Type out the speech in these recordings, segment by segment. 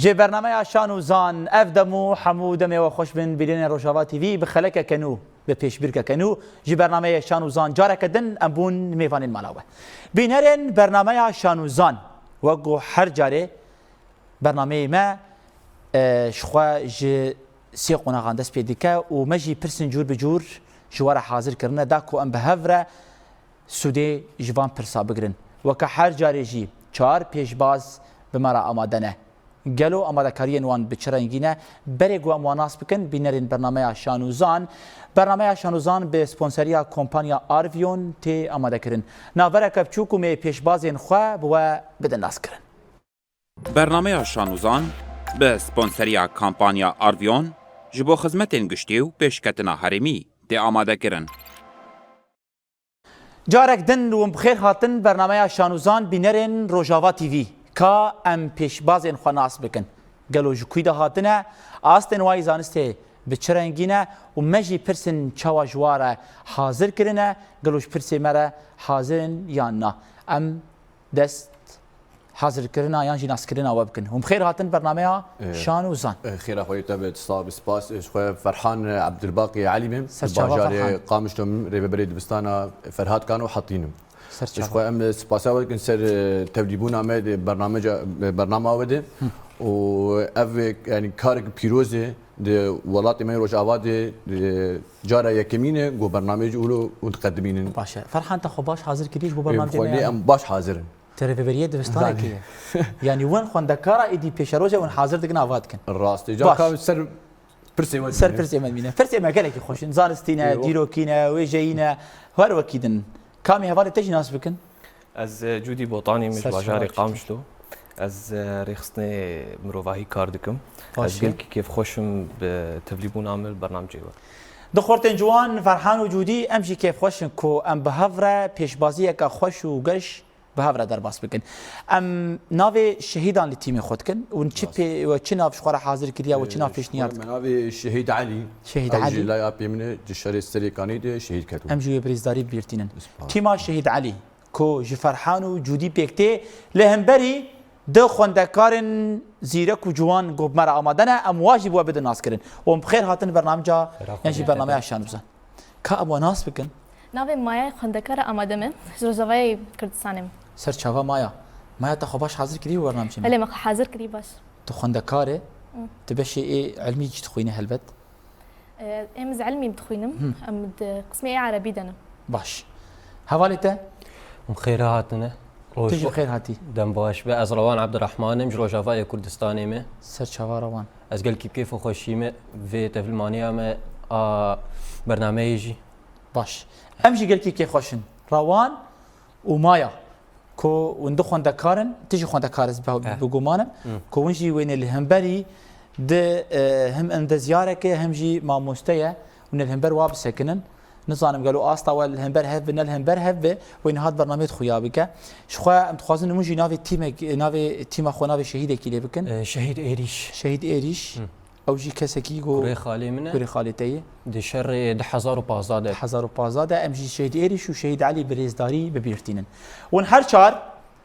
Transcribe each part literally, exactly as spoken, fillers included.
Ji bernameya Şan û Zan, ev dem û hemû demê we xweş bin, bînerên Rojava T V, bi xelekeke nû, bi pêşbirkeke nû, ji bernameyê Şan û Zan careke din em bûn mêvanên mala we. Bînerên bernameya Şan û Zan, wek ku her carê bernameyê me, e, ji xwe ji sê qonaxan dest pê dike û me jî pirsên cûr bi cûr ji we re hazir kirine, da ku em bi hev re sûdê ji van pirsa bigirin. Weke her carê jî çar pêşbaz bi me re amade ne. Gelo amadekariyên wan bi çi rengî ne? Berê ku em wan nas bikin, bînerên bernameya Şan û Zan. Bernameya Şan û Zan bi sponseriya kompanya Arvion tê amadekirin. Navereke biçûk û me pêşbazên xwe bi we bidin naskirin. Bernameya Şan û Zan bi sponseriya kampanya Arvion ji bo xizmetên giştî û pêşketina herêmî tê amadekirin. Carek din hûn bi xêr hatin bernameya Şan û Zan, bînerên Rojava T V. Ka em pêşbazên xwe nas bikin. Gelo ji kû de hatine? Astên wa yî zanistê bi çi rengî ne û me jî pirsin çawa ji wa re hazir kirine? Gelo ji pirsê me re hazir in yan na? Em dest hazirkirina yan jî naskirina we bikin. Hûn bi xêr hatin bernameya Ee, Şan û Zan. Ee, xêra xwe te be, sax be, spas. Ee, ji xwe Ferhan, e, Ebdilbaqî Elî bim. Ser çava Ferhan. Bajarê Qamişlo bim, rêveberê dibistana Ferhat Kano Hatîn im. Ser çava. Ji xwe em, e, spasiya we dikin ser, e, tevlîbûna me di bernameca, e, bernama we de. Û ev, e, yani karek pîroz e di welatê me Rojava de, e, cara yekemîn e ku bernameyê jî wilo hûn diqedimînin. Baş e. Ferhan, te xwe baş hazir kiriye ji bo bernameyê me? Em baş hazir in. Te rêveberiyê dibistanekê ye. Yanî wan xwendekara êdî pêşeroj e, wan hazir dikin, ava dikin. Rastî. Baş. Ca ka ser pirsê we Ser dimîne. Pirsê me dimîne. Pirsê me gelekî xweş in. Zanistî ne, Eywa. Dîrokî ne, wêjeyî ne. Her wekî din. Kamî hevalê te jî nas bikin? Ez, e, Cûdî Botanî me ji Ser bajarê çava Cûdî. Qamişlo. Ez, e, rêxistinê mirovahî kar dikim. Baş Ez e. gelkî kêfxweş im bi tevlîbûna min li bernamecê we. Du xortên ciwan, Ferhan û Cûdî, em jî kêfxweş in ku em bi hev re pêşbaziyeke xweş û geş bi hev re derbas bikin. Em navê şehîdan li tîmê xwe dikin. Hûn çi Rast. pê, we çi nav ji xwe re hazir kiriye, we çi nav Ee, pêşniyar ji xwe dikin? Me navê Şehîd Elî. Şehîd Ew Elî. Jî lay apê min e, di şerê Serêkanî de şehîd ketibû. Em jî wê birêzdarî bibîrtînin. Spas. Tîma Şehîd Elî, ku ji Ferhan û Cûdî pêk tê, li hemberî du xwendekarên zîrek û ciwan ku bi me re amade ne, em wa jî bi we bidin naskirin. Hûn bi xêr hatin bernameca, Xêra yan jî xwedê bernameya te. Şan û Zan. Ka em we nas bikin? Navê Maya ye, xwendekara amade me, ji Rojavayê Kurdistanê me. Ser çava Maya. Maya, te xwe baş hazir kirî wê bernamecê me? Belê, me xwe hazir kirî baş. Tu xwendekar e, Hı. tu beşê ê ilmî jî dixwîne helbet. Ê, em ez ilmî dixwînim, Hı. em di qismê ê erebî de ne. Baş. Hevalê te? Em xêra hatine. Roj Tu jî xêr hatî. Dem baş be. Ez Rewan Ebdirehman im, ji Rojavayê Kurdistanê me. Ser çava Rewan. Ez gelkî bi kêf û xweşî me vê tevlîmaniya me a bernameyê jî. Baş. Em jî gelkî kêfxweş in. Rewan û Maya, ku hûn du xwendekar in, tu jî xwendekar iz bi, Eh. bi guman im, Hmm. ku hûn jî wêne li hemberî di, e, hem endezyarek e, hem jî mamoste ye, hûn ê li hember wa bisekinin. Nizanim gelo asta we li hember hev bi, ne li hember hev bi, wê niha di bernameyê de xuya bike. Ji xwe em dixwazin hûn jî navê tîmek, navê tîma xwe, navê şehîdekî lê bikin. Eh, Şehîd Êrîş. Şehîd Êrîş. Hmm. Ew jî kesekî ku Kurê xalê min e. Kurê xalê te ye. Di şerê du hezar û pazdeh de. Du hezar û pazdeh de em jî Şehîd Êrîş û Şehîd Elî bi rêzdarî bi bîr tînin. Hûn her çar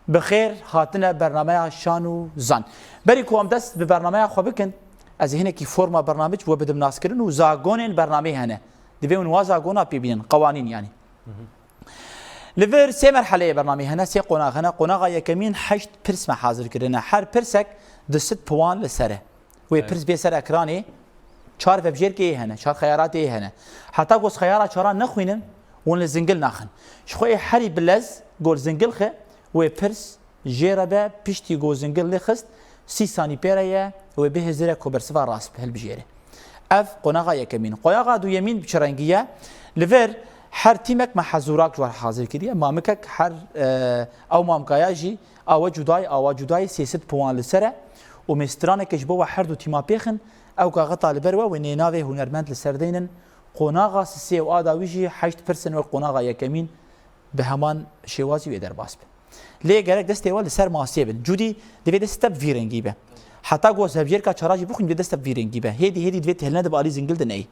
bi xêr hatine bernameya Şan û Zan. Berî ku em dest bi bernameya xwe bikin, ez ê hinekî forma bernamê ji we bidim naskirin û zagonên bernameyê hene. Divê hûn wa zagona pê bînin, qewanîn yanî. Hı hı. Li vir sê merheleyê bernameyê hene, sê qonax hene. Qonaxa yekemîn heşt pirs me hazir kirine. Her pirsek du sed puan li ser e. Wê Evet. pirs bê ser ekranê, çar vebjêrkê yê hene, çar xeyaratê yê hene. Heta ku ez xeyara çaran nexwînim, hûn li zingil naxin. Ji xwe yê herî bilez gol zingil xe, wê pirs jê re be, piştî ku zingil lê xist, sî sanî pê re ye, wê bihêzire ku bersiva rast hilbijêre. Ev qonaxa yekemîn. Qonaxa duyemîn bi çi rengî ye? Li vir her tîmek me hezûrak ji we hazir kiriye. Mamikek her, e, ew mamkaya jî awe cudayê, awa cudayê sê sed puan li ser e û me straneke ji bo we her du tîma pêxin, ew kaxeta li ber we, wê nê navê hunermend li ser deynin. Qonaxa sisê û a dawî jî heşt pirs in wek qonaxa yekemîn bi heman şêwazî wê derbas be. Lê gerek destê we li ser masê bin. Cûdî divê destê te bi vî rengî be. Heta ku ez hevjêrka çara jî bixwînim, divê dest te bi vî rengî be. Hêdî hêdî divê tu hilne di bi alî zingil de neyê.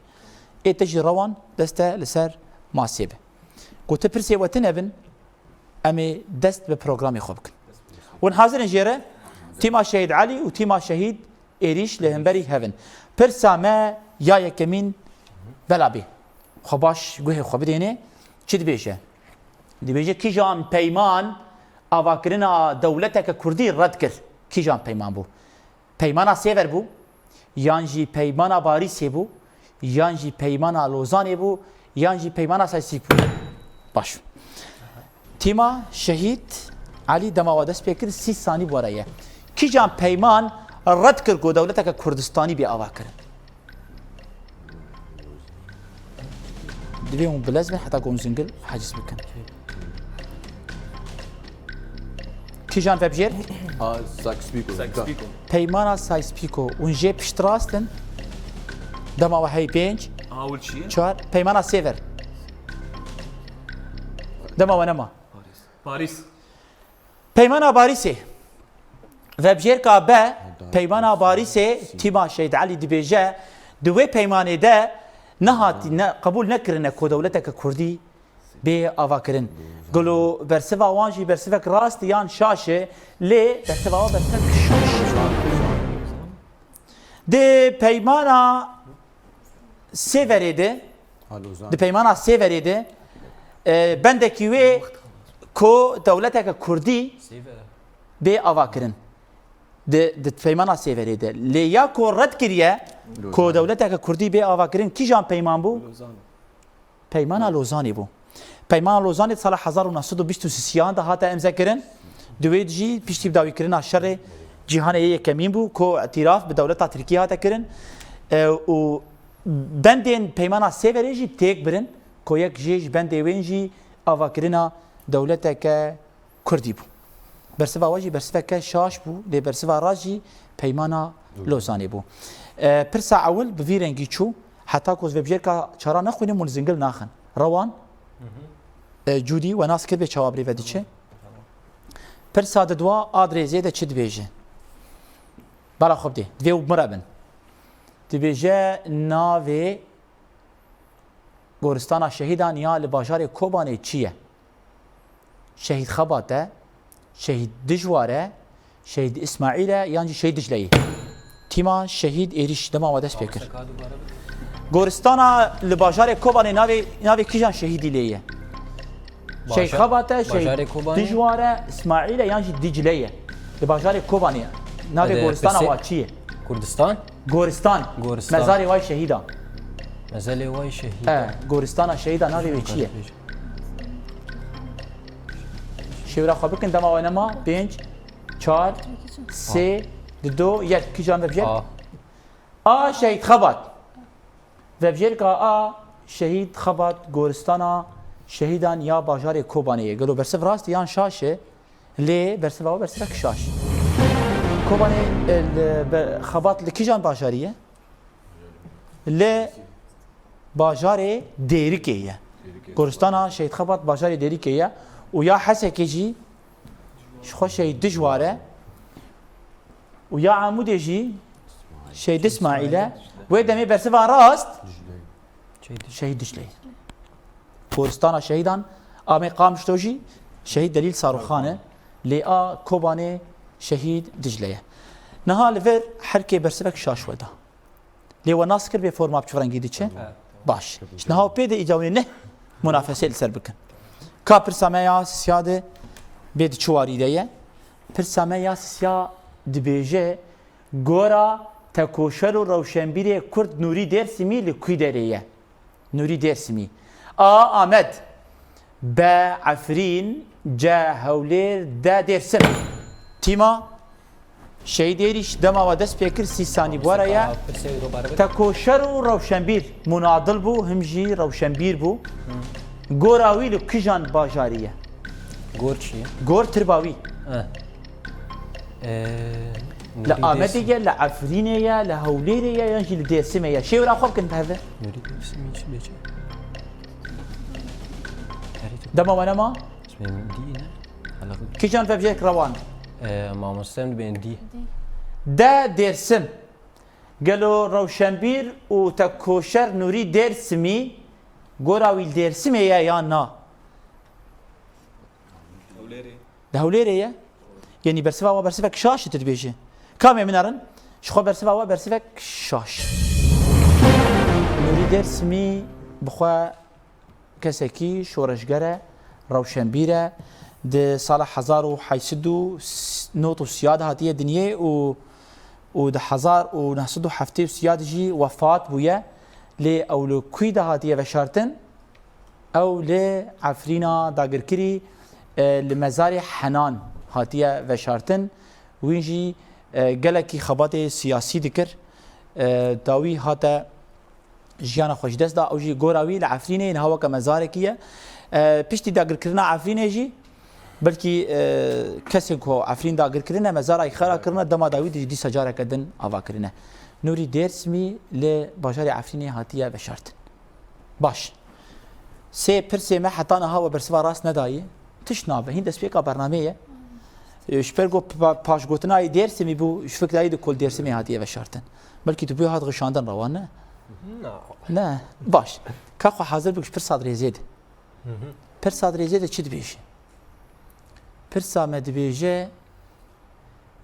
Ê te jî rewan dest te li ser masê be. Ku tu pirsê we tune bin, em ê dest bi programê xwe bikin. Hûn hazir in jê re? Tîma Şehîd Elî û tîma Şehîd êrîş li hemberî hev in. Pirsa me ya yekemîn bela bê. Xwe baş guhê xwe bidêne. Çi dibêje? Dibêje kîjan peyman avakirina dewleteke kurdî red kir? Kîjan peyman bû? Peymana Sêver bû, yan jî peymana Parîsê bû, yan jî peymana Lozanê bû, yan jî peymana Sykes-Picot bû. Baş. Tîma Şehîd Elî dema we dest pê kir, sî sanî bi we re ye. Kîjan peyman red kir ku dewleteke Kurdistanî bê avakirin? Divê hûn bilez bin heta ku hûn zingil heciz bikin. Kîjan vebjêr? Ha, Sykes-Picot. Sykes-Picot. Peymana Sykes-Picot. Hûn jê piştrast in. Dema we hey pênc, Awil çi ye? Çar. Peymana Sêver. Dema we nema. Parîs. Peymana Parîsê. Vebjêrka B, Peymana Parîsê, Tîma Şehîd Elî dibêje, di wê peymanê de nehatî, ne, qebûl nekirine ku dewleteke kurdî bê avakirin. Gelo bersiva wan jî bersivek rast yan şaş e, lê bersiva wan bersivek şaş e. Di peymana Sêverê de, Ha, Lozan. Di peymana Sêverê de, e, bendekî wê ku dewleteke kurdî bê avakirin. Di, di peymana Sêverê de. Lê ya ku red kiriye ku Lozan. Dewleteke kurdî bê avakirin, kîjan peyman bû? Lozan. Peymana Lozanê bû. Peymana Lozanê di sala hezar û neh sed û bîst û sê de hate emzekirin. Di wê de jî piştî bidawîkirina şerê cîhanê yê yekemîn bû ku îtîraf bi dewleta Tirkiyê hate kirin. E, û bendên Peymana Sêverê jî têk birin ku yek jê ji bendê wên jî avakirina dewleteke Kurdî bû. Bersiva we jî bersiveke şaş bû, lê bersiva rast jî Peymana Lozanê bû. E, pirsa ewil bi vî rengî çû, heta ku ez vebjêrka çara nexwînim hûn zingil naxin. Rewan, e, Cûdî, we nas kir bê çawa bi rê ve diçe. Pirsa didwa a dirêzê de çi dibêje? Bala xwe bidê, divê û bi min re bin. Dibêje navê Goristana Şehîdan ya li bajarê Kobanê çi ye? Şehîd Xebat e, Şehîd Dijwar e, Şehîd Îsmaîl e yan jî Şehîd Dicleyê? Tîma Şehîd êrîş dema we dest pê kir. Goristana li bajarê Kobanê navê, navê kîjan şehîdî lê ye? Şehîd Bajar-, Xebat e, Şehîd Bajarê Kobanê? Dijwar e, Îsmaîl e yan jî Dicle ye? Li bajarê Kobanê navê Ede, goristana pirsê-, wa çi ye? Kurdistan? Goristan. Goristan. Mezarê way şehîda. Mezelê way şehîda. E, goristana şehîda navê wê çi ye? Şêwra xwe bikin, dema we nema. Pênc, çar, sê, dido, yek. Kîjan vebjêr? A. A. Şehîd Xebat. Vebjêrka A, Şehîd Xebat, Goristana Şehîdan ya bajarê Kobanê ye. Gelo bersiv rast e yan şaş e? Lê bersiva we bersivek şaş. Kobanê, e, li be-, Xebat li kîjan bajarî ye? Li bajarê Dêrikê ye. Goristana Şehîd Xebat bajarê Dêrikê ye. Û ya Hesekê jî ji xwe Şehîd Dijwar e. Û ya Amûdê jî Şehîd Îsmaîl e. Wê demê bersiva rast Şehîd Dicleyê. Goristana şehîdan a me Qamişlo jî Şehîd Delîl Sarûxan e. Lê a Kobanê Şehîd Dicle ye. Niha li vir her kê bersivek şaş we da. Lê we nas kir vê forma bi çi rengî diçe? Tamam. Baş. Ji niha û pê de îca wê neh munafesê li ser bikin. Ka pirsa me ya sisiya de bê di çi warî de ye? Pirsa me ya sisiya dibêje, gora tekoşer û rewşenbîrê Kurd Nûrî Dêrsimî li kû derê ye? Nûrî Dêrsimî. A. Amed. B. Efrîn. C. Hewlêr. D. Dêrsim. Tîma Şehîd Êrîş dema we dest pê kir, sî sanî bi we re ye. Tekoşer û rewşenbîr munadil bû, him jî rewşenbîr bû. Gora wî li kîjan bajarî ye? Gor çi ye? Gor tirba wî. Eh. Ee, Li Nûrî Amedê Dêrsim. Ye, li Efrînê ye, li Hewlêrê ye, yan jî li Dêrsimê ye? Şêwra xwe bikin bi hev ve. Nûrî Dêrsimî çi dê çi? Dema we nema? Ismê min dî ne? Hala xwe Kîjan vebjêrek rewan? Ee, mamoste em dibên dî. D. Dêrsim. Gelo rewşenbîr û tekoşer Nûrî Dêrsimî gora wî li Dêrsimê ye yan na? Hewlêrê. Di Hewlêrê ye. Yenî bersiva wa bersivek şaş e tu dibêjî. Kamê min erin? Ji xwe bersiva we bersivek şaş. Nûrî Dêrsimî bi xwe kesekî şoreşger e, rewşenbîr e. Di sala hezar û heyt sed û nod û sî de hatiye dinyê û, û di hezar û neh sed û heftê û sî de jî wefat bûye. Lê ew li kûy de hatiye veşartin? Ew li Efrîna dagirkirî, e, li mezarê Henan hatiye veşartin. Wîn jî, e, gelekî xebatê siyasî dikir. E, dawî hate jiyana xwe ji dest da. Ew jî gora wî li Efrînê niha weke mezarekî ye. E, piştî dagirkirina Efrînê jî belkî, e, kesên ku Efrîn dagir kirine, mezara wî xera kirine, dema dawî de jî dîsa careke din ava kirine. Nûrî Dêrsimî li bajarê Efrînê hatiye veşartin. Baş. Sê pirsê me heta niha we bersiva rast nedayî. Tişt nabe. Hîn destpêka bernameyê ye. E, ji ber ku pa-, paşgotina yê Dêrsimî bû, ji fikra yê de ku li Dêrsimê hatiye veşartin. Belkî tu bûyî hat xişandin rewa ne? Na. Ne. Baş. Ka xwe hazir bik ji pirsa dirêzê de. Hı hı. Pirsa dirêzê de çi dibêje? Pirsa me dibêje,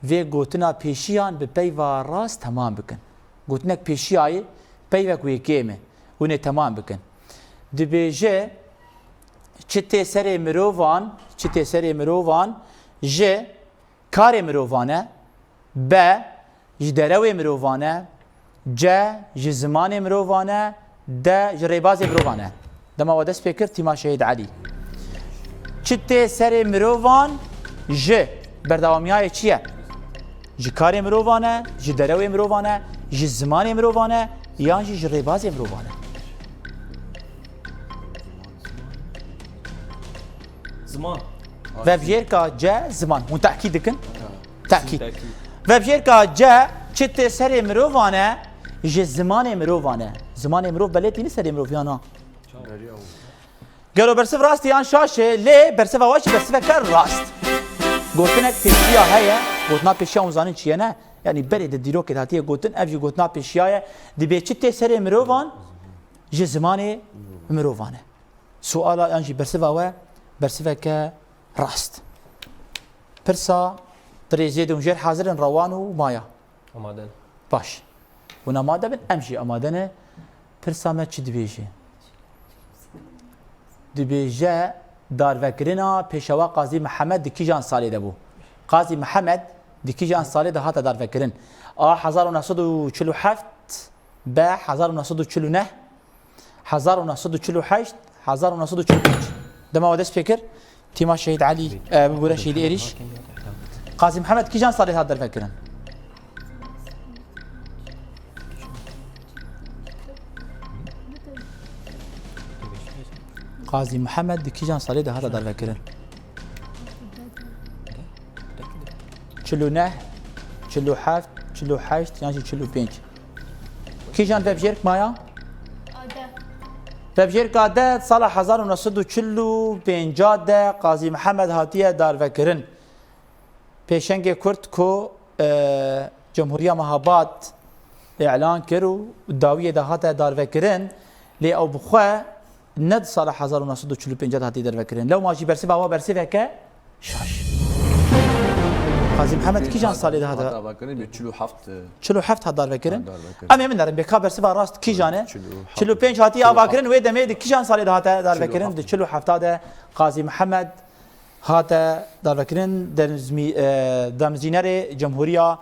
vê gotina pêşiyan bi peyva rast temam bikin. Gotinek pêşiyayê peyvek wê kêm e. Hûn ê temam bikin. Dibêje, çi tê serê mirovan, çi tê serê mirovan ji karê mirovan e, B, ji derewê mirovan e, C, ji zimanê mirovan e, D, ji rêbazê mirovan e. Dema we dest pê kir, tîma Şehîd Elî. Çi tê serê mirovan ji berdewamiyayê çi ye? Ji karê mirovan e, ji derewê mirovan e, ji zimanê mirovan e, yan jî ji rêbazê mirovan e? Ziman. Vebjêrka C, ziman. Hûn tehkîd dikin? Tehkîd. Tekî. Vebjêrka C, çi tê serê mirovan e, ji zimanê mirovan e. Zimanê mirov belê tîni serê mirov, ya na? Gelo bersiv rast e yan şaş e, lê bersiva we jî bersiveke rast. Gotinek pêşiya heye, gotina pêşiya hûn zanin çi ye ne? Yanî berê di dîrokê de hatiye gotin, ev jî gotina pêşiya ye. Dibê çi tê serê mirovan, ji zimanê mirovan e. Suala yan jî bersiva we bersiveke rast. Pirsa dirêzê de hûn jêr hazir in, rewan û maya? Amade ne. Baş. Hûn amade bin, em jî amade ne. Pirsa me çi dibêje? Dibêje darvekirina Pêşewa Qazî Mihemed di kîjan salê de bû? Qazî Mihemed di kîjan salê de hate darvekirin? A, hezar û neh sed û çil û heft, B, hezar û neh sed û çil û neh, hezar û neh sed û çil û heşt, hezar û neh sed û çil û pênc. Dema we dest pê kir, tîma Şehîd Elî, e, bibûre Şehîd Êrîş. Qazî Mihemed kîjan salê hat dervekirin? Qazî Mihemed di kîjan salê de hate dervekirin? Çil û neh, çil û heft, çil û heşt yan jî çil û pênc. Kîjan vebjêrk maya? Ade. Vebjêrka de sala hezar û neh sed û çil û pênc de Qazî Mihemed hatiye darvekirin. Pêşengê Kurd ku, e, Cemhuriya Mehabad îlan kir û dawiyê de hate darvekirin, lê ew bi xwe ne di sala hezar û neh sed û çil û pênc de hatiye dervekirin. Lewma jî bersiva we bersiveke şaş. Qazî Mihemed kîjan salê de hate? Hat avakirin, bi çil û heft, e, çil û heft hat darvekirin. Hat darvekirin. Em ê binerin, bê ka bersiva rast kîjan e? Çil û heft. Çil û pênc hatiye avakirin, wê demê di kîjan salê de hate darvekirin? Çil û heft. Di çil û heft de Qazî Mihemed hate darvekirin, demzmî-, e, demzînerê Cemhuriya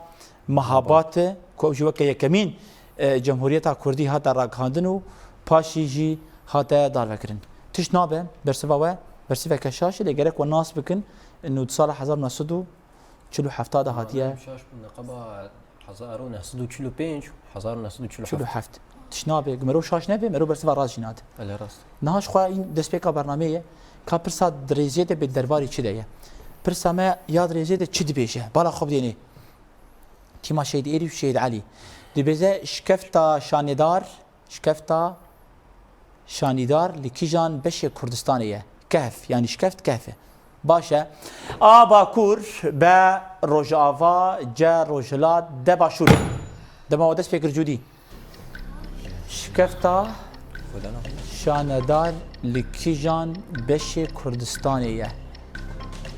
Mehabad, ku ew jî weke yekemîn, e, Cemhuriyeta Kurdî hate ragihandin û paşî jî hate darvekirin. Tişt nabe, bersiva we, bersiveke şaş e, lê gerek we nas bikin, û di sala hezar û neh sed û çil û heft de hatiye. Şaş bû, neqeba hezar û neh sed û çil û pênc, hezar û neh sed û çil û heft. Çil û heft. Tişt nabe, mero şaş nebe, mero bersiva rast jî nade. Belê, rast. Niha ji xwe în destpêka bernameyê ye, ka pirsa dirêzê de bê derbarê çi de ye? Pirsa me ya dirêzê de çi dibêje? Bala xwe bidênê. Tîma Şehîd Êrî û Şehîd Elî. Dibêje şikefta şanedar, şikefta şanîdar li kîjan beşê Kurdistanê ye? Kehf, yanî şikeft kehf e. Baş e. A, Bakur, B, Rojava, C, Rojhilat, D, Başûr. Dema we dest pê kir Cûdî. Şikefta şanedar li kîjan beşê Kurdistanê ye?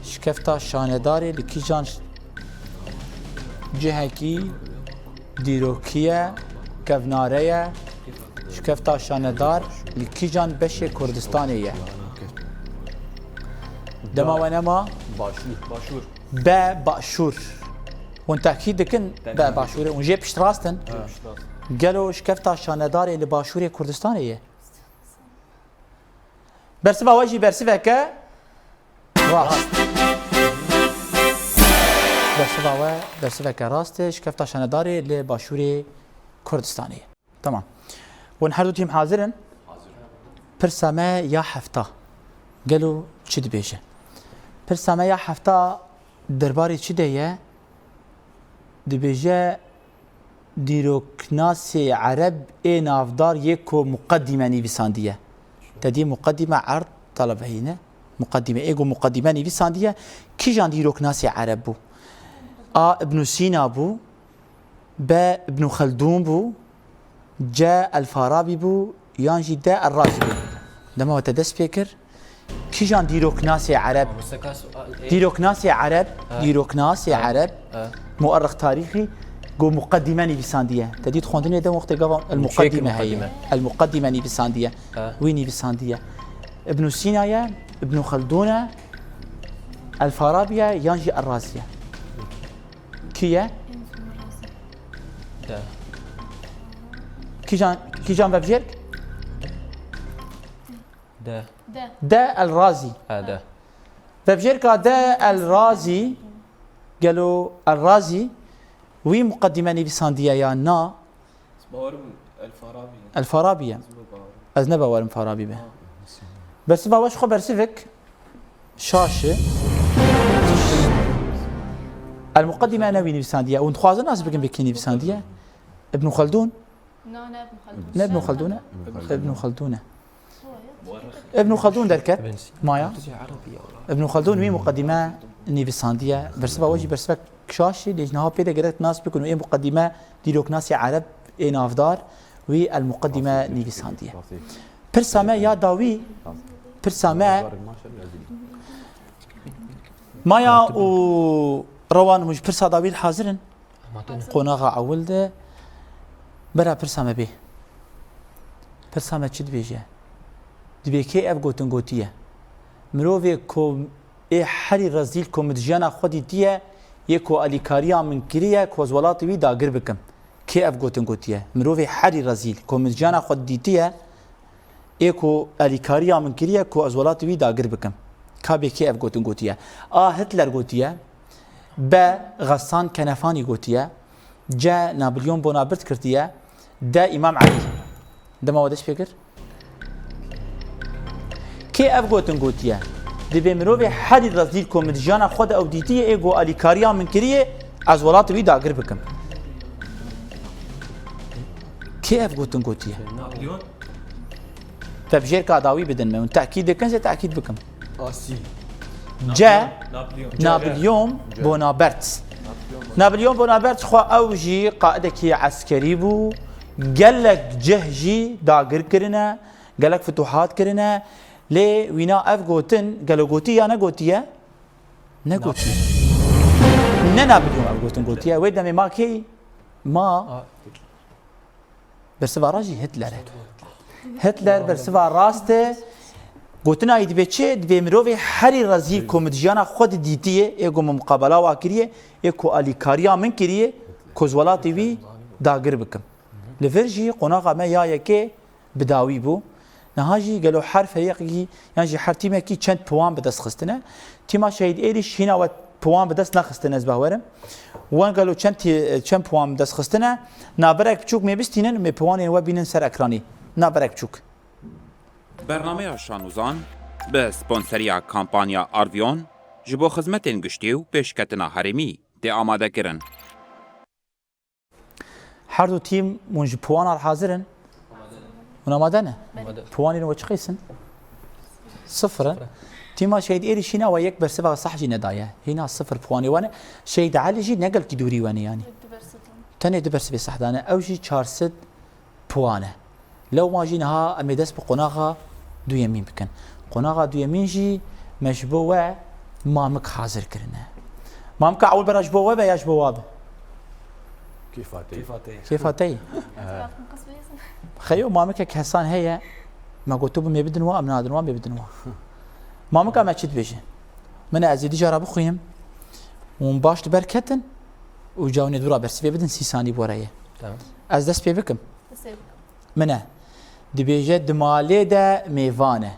Şikefta şanedarê li kîjan ş-, cihekî Dîrokî ye, kevnare ye, şikefta şanedar li kîjan beşê Kurdistanê ye? Dema we nema? Başûr. Başûr. Be başûr. Hûn tehkî dikin be başûrê. Hûn jê piştrast in. Gelo şikefta şanedarê li başûrê Kurdistanê ye? Bersiva we jî bersiveke rast. Bersiva we bersiveke rast e. Şikefta şanedarê li başûrê Kurdistanê ye. Tamam. Hûn her du tîm hazir in? Pirsa me ya hefta. Gelo çi dibêje? Pirsa me ya hefta derbarê çi de ye? Dibêje, dîroknasê ereb ê navdar yê ku muqedîme nivîsandiye. Te dî muqedîme erd talebehî ne? Muqedîme. Ê ku muqedîme nivîsandiye, kîjan dîroknasê ereb bû? A. Ibn Sîna bû. B. Ibn Xeldûn bû. C. El Farabî bû. Yan jî D. El Razî bû. Dema we te dest pê kir, kîjan dîroknasê ereb, dîroknasê ereb, dîroknasê ereb, muerrix tarîxî, ku muqedîme nivîsandiye. Te dît xwendinê de wextê gava El Muqedîme heye. El Muqedîme nivîsandiye. Wî nivîsandiye. Ibn Sîna ye, Ibn Xeldûn e, El Farabî ye, yan jî El Razî ye. Kî ye? De. Kîjan, kîjan vebjêrk? De. De. De El Razî. Ha, de. Vebjêrka De El Razî, gelo El Razî wî muqedîme nivîsandiye ya na? Ez bawerim El Farabî ye. El Farabî ye. Ez ne bawerim. Ez ne bawerim Farabî be. Ha. Bersiva we ji xwe bersivek şaş e. El Muqedîme ne wî nivîsandiye. Hûn dixwazin nas bikin bi kî nivîsandiye? Ibn Xeldûn? Na, ne Ibn Xeldûn. Ne Ibn Xeldûn e? Ibn Xeldûn e. Ibn Xeldûn derket. Maya. Ibn Xeldûn wî muqedîme nivîsandiye. Bersiva we jî bersivek şaş e, lê ji niha pê de gerek nas bikin û ê muqedîme dîroknasê ereb ê navdar wî El Muqedîme nivîsandiye. Pirsa me ya dawî, pirsa me, Maya û Rewan, hûn ji pirsa dawî hazir in? Qonaxa ewil de bera pirsa me bê. Pirsa me çi dibêje? Dibê kê ev gotin gotiye? Mirovê ku ê herî rezîl ku min di jiyana xwe dîtiye, yê ku alîkariya min kiriye ku ez welatê wî dagir bikim. Kê ev gotin gotiye? Mirovê herî rezîl ku min di jiyana xwe dîtiye, ê ku alîkariya min kiriye ku ez welatê wî dagir bikim. Ka bê kê ev gotin gotiye? A. Hitler gotiye. B. Xesan Kenefanî gotiye. C. Napolyon Bonaparte kirtiye. D. Îmam Elî. Dema we dest pê kir. Kê ev gotin gotiye? Dibê mirovê herî rezîl ku min di jiyana xwe de ew dîtiye, ê ku alîkariya min kiriye, ez welatê wî dagir bikim. Kê ev gotin gotiye? Napolyon. Vebjêrka dawî bidin me. Hûn tekîd dikin, ez ê tekîd bikim. Asî. C. Napolyon. Napolyon Bonaparte. Napolyon Bonaparte xwe ew jî qaidekî eskerî bû. Gelek cih jî dagir kirine, gelek fituhat kirine. Lê wîna ev gotin, gelo gotî ya negotiye? Negotiye. Ne Napolyon ev gotin gotiye. Wê demê ma kê? Ma Bersiva rast jî Hitler e. Hitler bersiva rast e. Gotina wî dibê çi? Dibê mirovê herî rezîl ku min di jiyana xwe de dîtiye, ê ku min muqabela wa kiriye, ê ku alîkariya min kiriye, ku ez welatê wî dagir bikim. Li vir jî qonaxa me ya yekê bi dawî bû. Niha jî gelo her ferîqekî yan jî her tîmekî çend puwan bi dest xistine. Tîma Şehîd Êrîş hîna we puwan bi dest nexistine, ez bawerim. Wan gelo çend tî-, çend puwan bi dest xistine? Naberek biçûk mê bistînin, mê puwanên we bînin ser ekranî. Naberek biçûk. Bernameya Şanûzan bi sponseriya kampanya Arvion ji bo xizmetên giştî û pêşketina herêmî tê amadekirin. Her du tîm hûn ji puwana re hazir in? Hûn amade ne? Amade. Puwanên we çi qîs in? Sifir in. Sifir. Tîma Şehîd Êrîş hîna we yek bersiva sah jî nedaye. Hîna sifir puwanê we ne. Şehîd Elî jî ne gelkî dûrî we ne yanî. Du bersivê. Tenê du bersivê sah dane. Ew jî çar sed puwan e. Lewma jî niha em ê dest bi qonaxa duyemîn bikin. Qonaxa duyemîn jî me ji bo we mamik hazir kirine. Mamika ewil bera ji bo we be ya ji bo wa be? Kêfa te. Kêfa te. Kêfa te yî. Xeyo mamikek hesan heye. Me got tu bi me bidin wa, em nadin wa, me bidin wa. Mamika me çi dibêje? Min e ez ê dî jara bixwînim. Hûn baş li ber ketin û ca hûn ê dûra bersivê bidin sî sanî bore ye. Tamam. Ez dest pê bikim. Dest pê bikim. Min e. Dibêje di malê de mêvan e.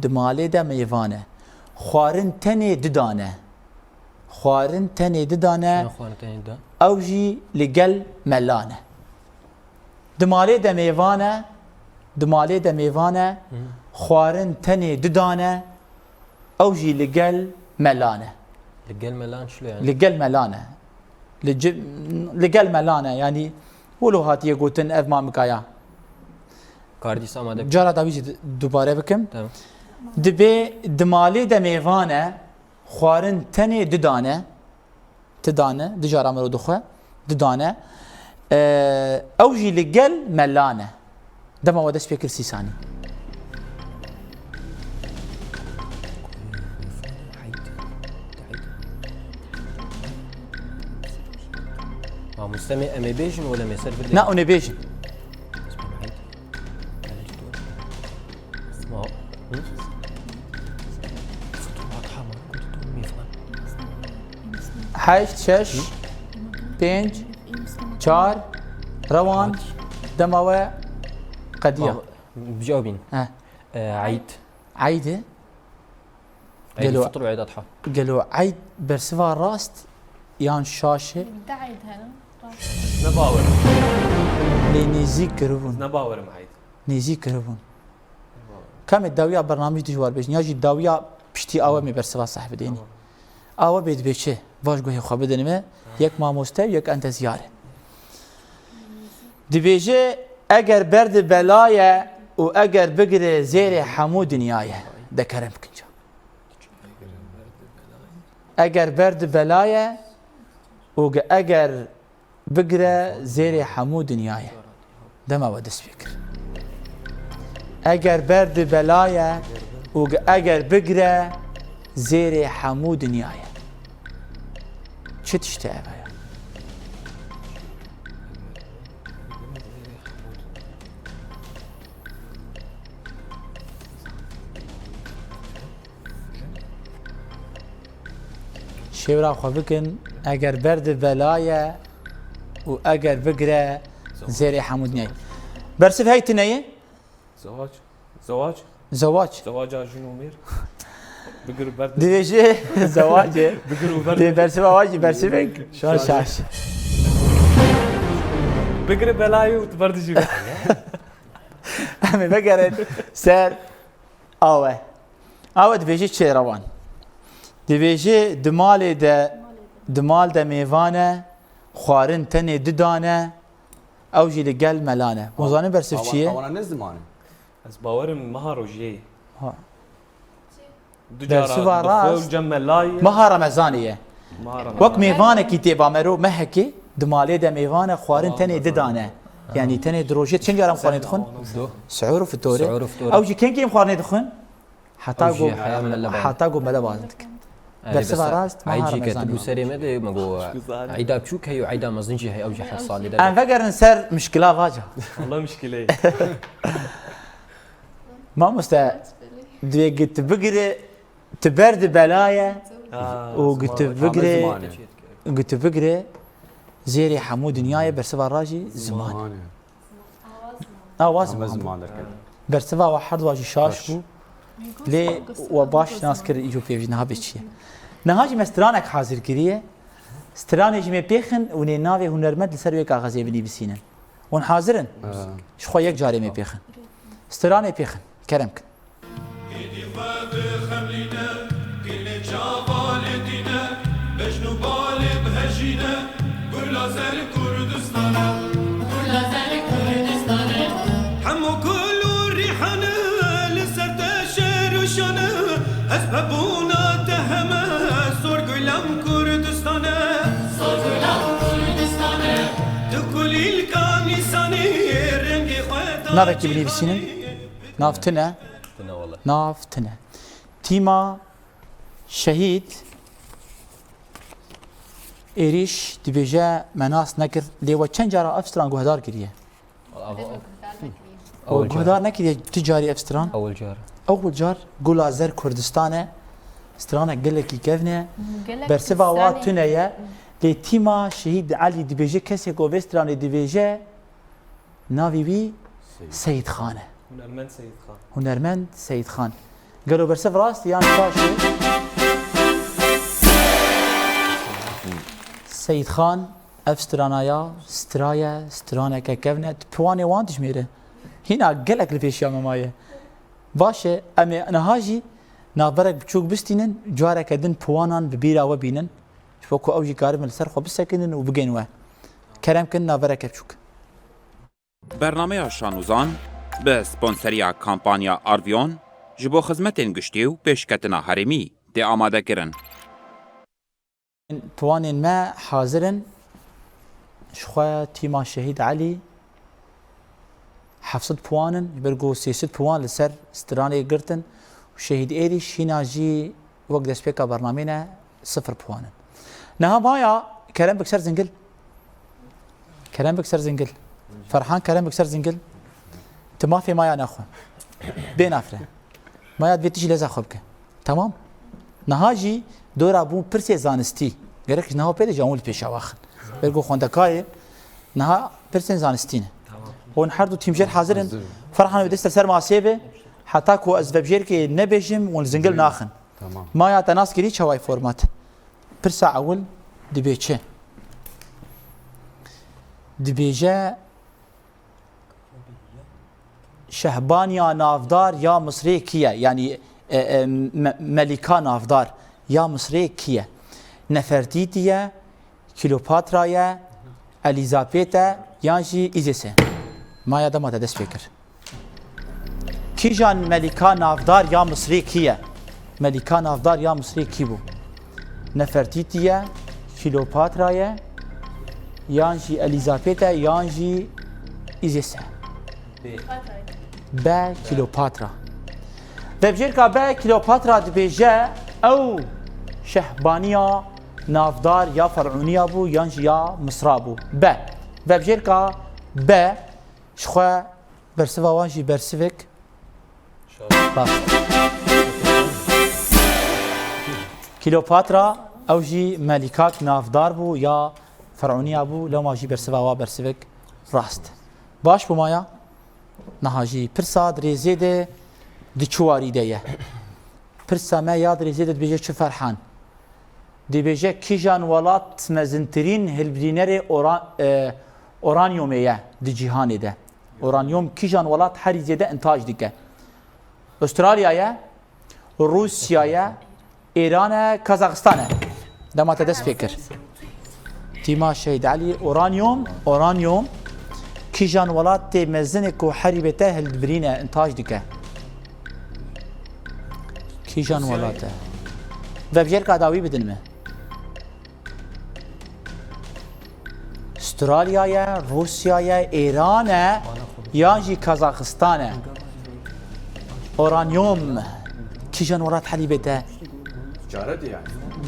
Di malê de mêvan e. Xwarin tenê didan e. Xwarin tenê didan e. Çima xwarin tenê didan? Ew jî li gel melan e. Di malê de mêvan e. Di malê de mêvan e. Hı. Xwarin tenê didan e. Ew jî li gel melan e. Li gel melan çilo yani? Li gel melan e. Li, ci, li gel melan e. Yani wilo hatiye gotin ev mamika ya. Kardîs amade. Cara dawî jî dubare bikim. Tamam. Dibê di malê de mêvan e, xwarin tenê didan e. Ti dane, di jara mero dixwe, di dane. Eee, ew jî li gel melan e. Dema we dest pê kir sî sanî. Mamoste me em ê bêjin wele me ser bidin. Na, hûn ê bêjin. Heşt, şeş, pênc, çar, rewan, dema we qediya. Bijawbîn. He. Eyd. Eyd e? Eyd Fitr û Eyd Adha. Gelo Eyd bersiva rast yan şaş e? Evde Eyd hene. Ne bawerim. Lê nêzîk kiribûn. Ne bawerim Eyd. Nêzîk kiribûn. Kamê dawiya bernamij dijwar bêjin ya jî dawiya piştî awe me bersiva seh bidênî. Awe bê dibê çi? Vaj guhê xwe bidin me. Yek mamoste û yek entezyar e. Dibêje eger berdi belaye û eger bigire zêrê hemû dinyayê. De kerem bikin ca. Eger berdi belaye û ge-, eger bigire zêrê hemû dinyayê. Dema we dest pê kir. Eger berdi belaye û ge-, eger bigire zêrê hemû dinyayê. Çi tişt e ev ya? Şêwra xwe bikin, eger berdi belaye û eger bigire zêrê hemû dinyayê. Bersiv hey tune ye? Zewac. Zewac. Zewac. Zewaca jin û mêr. Bigir û berdi. Dibêje zewac e. Bigir û berdi. Dê bersiva wajî bersivek. Şaş. Şaş. Bigir belayê û tu berdi jî. Em ê vegerin ser awe. Awe dibêje çi rewan? Dibêje di malê de, di mal de mêvan e, xwarin tenê didan e, ew jî li gel melan e. Hûn zanin bersiv çi ye? Awana ne ziman e? Ez bawerim meha rojiyê. Ha. Du cara Bersiva dixwe rast. Û cem melayê. Meha Remezanê ye. Meha Remezanê. Wek mêvanekî tê ba mero mehekê, di malê de mêvan e, xwarin tenê didan e. Yanî tenê di rojê çend caran xwarin dixwin? Du. Suhur û fitorê. Suhur û fitorê. Ew jî kengî em xwarinê dixwin? Heta Ew jî ku, heya mele baz. Heta ku mele baz dikin. Erê, bersiva rast, meha Remezanê. Eyd jî ketibû serê me de, me got, eyda biçûk heye û eyda mezin jî heye, ew jî her salê de. Em vegerin ser mişkila vaca. Wala mişkilê. Mamoste, divê gi tu bigire, tu ber di belaye û gi tu bigire, gi tu bigire, zêrê hemû dinyayê bersiva rajî ziman. Ziman e. Awa ziman bû. Ziman derket. Bersiva we her dua jî şaş bû. Lê we baş nas kir îco pêvî niha bê çi ye. Niha jî me stranek hazir kiriye. Stranê jî me pêxin û nê navê hunermend li ser wê kaxezê binivîsînin. Hûn hazir in? Ji xwe yek carê me pêxin. Stranê pêxin. Kerem kin. Êdî xwe bixemlîne, gilê çava lê tîne, bejn û balê bihejîne, gula zer Kurdistane. Gula zer Kurdistane. Hemû gul û rîhane li ser te şêr û şane, ez bebûna te heme, sor gulam Kurdistane. Sor gulam Kurdistane. Tu kulîlka nîsanî, rengê xwe Navekî binivîsînin. Nav tune. Tune wele. Nav tune. Tîma şehîd Êrîş dibêje me nas nekir, lê we çend cara ev stran guhdar kiriye? Wala, Ew guhdar nekiriye tu carî ev stran? Ewil car. Ewil car Gula Zer Kurdistan e. Stranek gelekî kevn e. Gelek Bersiva wa stranê tune ye. Lê tîma Şehîd Elî dibêje, kesê ku vê stranê dibêje, navê wî Seyîd. Seyîd Xan e. Hunermend Seyîd Xan. Hunermend Seyîd Xan. Gelo bersiv rast e yan şaş e? Seyîd Xan, ev strana ya, stra ye, straneke kevn e, tu piwanê wan dijmêre. Hîna gelek li pêşiya me maye. Baş e, em ê niha jî navberek biçûk bistînin, careke din piwanan bi bîra we bînin. Ji bo ku ew jî karibin li ser xwe bisekinin û bigên we. Kerem kin navbereke biçûk. Bernameya Şanûzan bi sponseriya kampanya Arvion ji bo xizmetên giştî û pêşketina herêmî tê amadekirin. Piwanên me hazir in. Ji xwe tîma Şehîd Elî heft sed puwan in, ji ber ku sê sed puwan li ser stranê girtin û Şehîd Êrîş hîna jî wek destpêka bernamê ne, sifir puwan in. Niha maya kerem bik ser zingil. Kerem bik ser zingil. Ferhan, kerem bik ser zingil. Tu mafê maya nexwe. Bê nafre. Maya divê tu jî leza xwe bike. Tamam? Niha jî dora bû pirsê zanistî. Gerek ji niha pê de ji hemû li pêşa waxin. Ber ku xwendekarê niha pirsên zanistî ne. Hûn her du tîmjêr hazir in. Hazir in. Ferhan, wê dest li ser masê be. Heta ku ez vebjêrkê nebêjim, hûn zingil naxin. Tamam. Maya te nas kirî çaway format. Pirsa ewil dibê çi? Dibêje Şehbaniya navdar ya Misrê kî ye? Yanî, e, e, Me-, Melîka navdar ya Misrê kî ye? Nefertîtî ye, Kleopatra ye, Elîzabet e yan jî Îzîs e? Maya dema te dest pê kir. Kîjan Melîka navdar ya Misrê kî ye? Melîka navdar ya Misrê kî bû? Nefertîtî ye, Kleopatra ye, yan jî Elîzabet e, yan jî Îzîs e? B. Kleopatra. Vebjêrka B, Kleopatra dibêje ew şehbaniya navdar ya Ferûniya bû yan jî ya Misra bû? B. Vebjêrka B, ji xwe bersiva wan jî bersivek. Rast. Kleopatra, ew jî melîkak navdar bû ya Ferûniya bû, lewma jî bersiva wa bersivek rast. Baş bû maya? Niha jî pirsa di rêzê de di çi warî de ye? Pirsa me ya di rêzê de dibêje çi, Ferhan? Dibêje kîjan welat mezintirîn hilbirînerê ora-, e, oranyumê ye di cîhanê de? Oranyum kîjan welat herî zêde întaj dike? Australya ye, Rûsya ye, Îran e, Kazaxistan e? Dema te dest pê kir. Tîma Şehîd Elî, oranyum, oranyum kîjan welatê mezin e ku herî bête hildibirîne, întaj dike? Kîjan welat e? Vebjêrka dawî bidin me. Australya ye, Rûsya ye, Îran e, yan jî Kazaxistan e? Oranyum kîjan welat herî bête? Ticaret yani.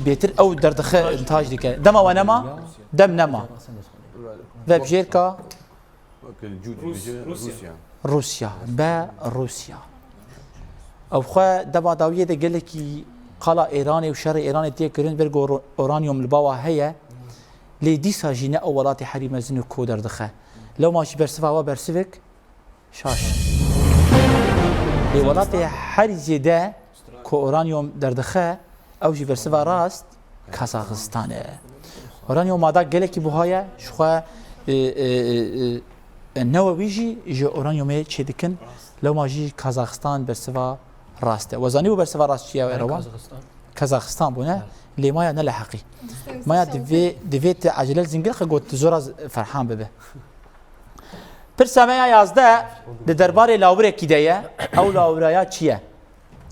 Bêtir ew derdixe, întaj dike. Dema we nema? Dem nema. Vebjêrka Wek cû dibêje Rûsya. Rûsya. Be Rûsya. Ew xwe dema dawiyê de gelekî qala Êranê û şerê Êranê tê kirin, ber ku ro-, oranyum li bawa heye. Lê dîsa jî ne ew welatê herî mezin û ku derdixe. Lewma jî bersiva we bersivek şaş. Lê welatê herî zêde ku oranyum derdixe, ew jî bersiva rast Kazaxistan e. Oranyum mada gelekî buha ye, ji xwe, e, e, e, e, newewî jî ji oranyumê çêdikin. Lewma jî Kazaxistan bersiva rast e. We zanî bû bersiva rast çi ye, we Yani rewan? Kazaxistan. Kazaxistan bû, ne? Evet. Lê maya ne li heqî. Maya divê, divê te acele zingil xwe got, zora z-, Ferhan bibe. Pirsa me ya yazdeh di derbarê lawirekî de ye. Ew lawiraya çi ye?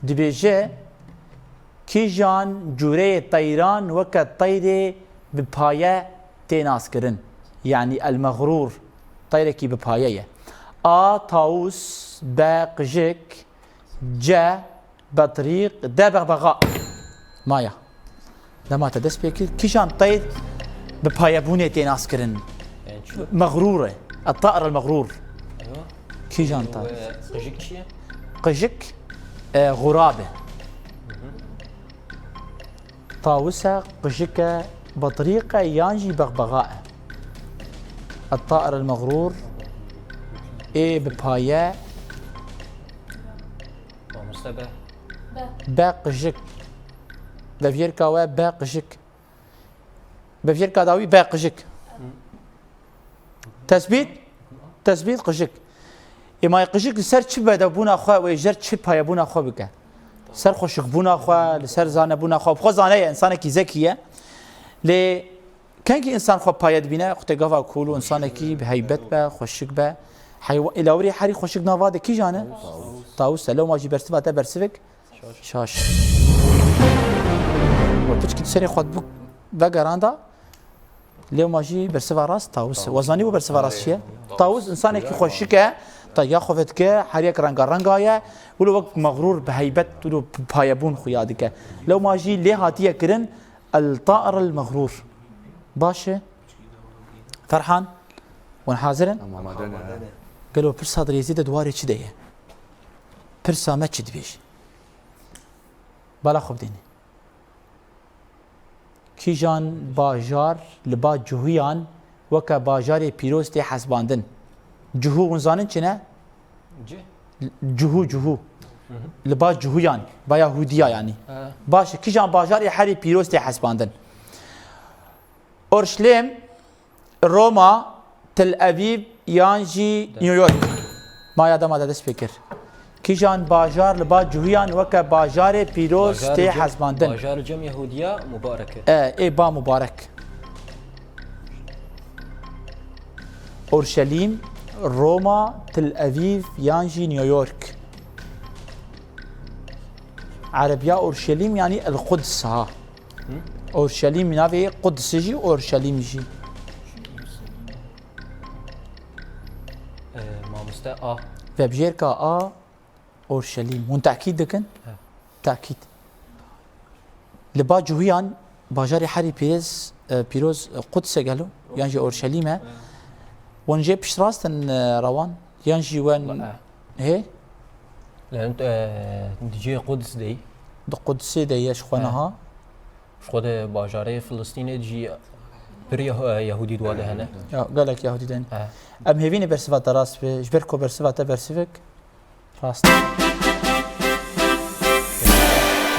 Dibêje, kîjan cûreyê teyran weke teyrê bi paye tê naskirin? Yanî el-mexrûr, teyrekî bi paye ye. A, tawûs, B, qijik, C, betrîq, D, bexbexa. Maya. Dema te dest pê kir. Kîjan teyr Bi payebûnê tê naskirin. Mexrûr e. At-tair el-mexrûr. Kîjan ta? Qijik çi ye? Qijik, e, xurab e. Tawis e, qijik e, betrîq e yan jî bexbexa e. At-tair el-mexrûr ê bi paye. Mamoste be. Be qijik. Veviyerka we be qijik. Veviyerka dawî be qijik. Tesbît? Tesbît qijik. Ê ma qijik li ser çi bedewbûna xwe û ê ji ser çi payebûna xwe bike? Ser xweşikbûna xwe, li ser zanebûna xwe. Bi xwe zane ye, însanekî zekî ye. Lê kengî însan xwe paye dibîne, xwe tê gava kûl û însanekî bi heybet be, xweşik be. Heywa-, ê lawirê herî xweşik nava de kîjan e? Tawus e. Lewma jî bersiva te bersivek? Şaş. We piçkî tu serê xwe dibû vegeranda. Lewma jî bersiva rast tawus. We zanî bû bersiva rast çi ye? Tawus însanekî xweşik e, ta ya xwe vedike, her yek rengarenga ye, wilo wek mexrûr bi heybet, wilo payebûn xuya dike. Lewma jî lê hatiye kirin, el-tair el-mexrûr. Baş e? Ferhan, hûn hazir in? Amade ne. Gelo pirsa di rêzê de di warê çi de ye? Pirsa me çi dibêje? Bala xwe bidêne. Kîjan bajar li ba Cuhiyan weke bajarê pîroz tê hesbandin? Cuhû hûn zanin çi ne? Cih? Cuhû, Cuhû. Li ba Cuhiyan, ba Yahudiya yanî. He. Baş e, kîjan bajarê herî pîroz tê hesbandin? Orşlêm, Roma, Tel Avîv yan jî New York? Maya dema de dest pê kir. Kîjan bajar li ba Cuhiyan weke bajarê pîroz tê hesbandin? Bajar cem Yahudiya mubarek e. E, ê ba mubarek. Orşelîm, Roma, Tel Avîv yan jî New York? Erebiya Orşelîm yanî El Quds ha. Orşelîm navê Qudsê jî, Orşelîm jî. Ee, mamoste A. Vebjêrka A, Orşelîm. Hûn tekîd dikin? He. Tekîd. Li ba Cuhiyan, bajarê herî pîrêz, e, pîroz, e, Quds e gelo? Yan jî Orşelîm e? He. Hûn jê piştrast in, e, rewan? Yan jî wen hê? Lê hûn, e, di cihê Quds de yî. Di Qudsê de ye ji xwe niha. Ji xwe de bajarê Filistînê jî pir Yah-, e, Yahûdî di wa de hene. Ya, gelek Yahûdî de hene. He. Em hêvî ne bersiva te rast be, ji ber ku bersiva te bersivek rast e.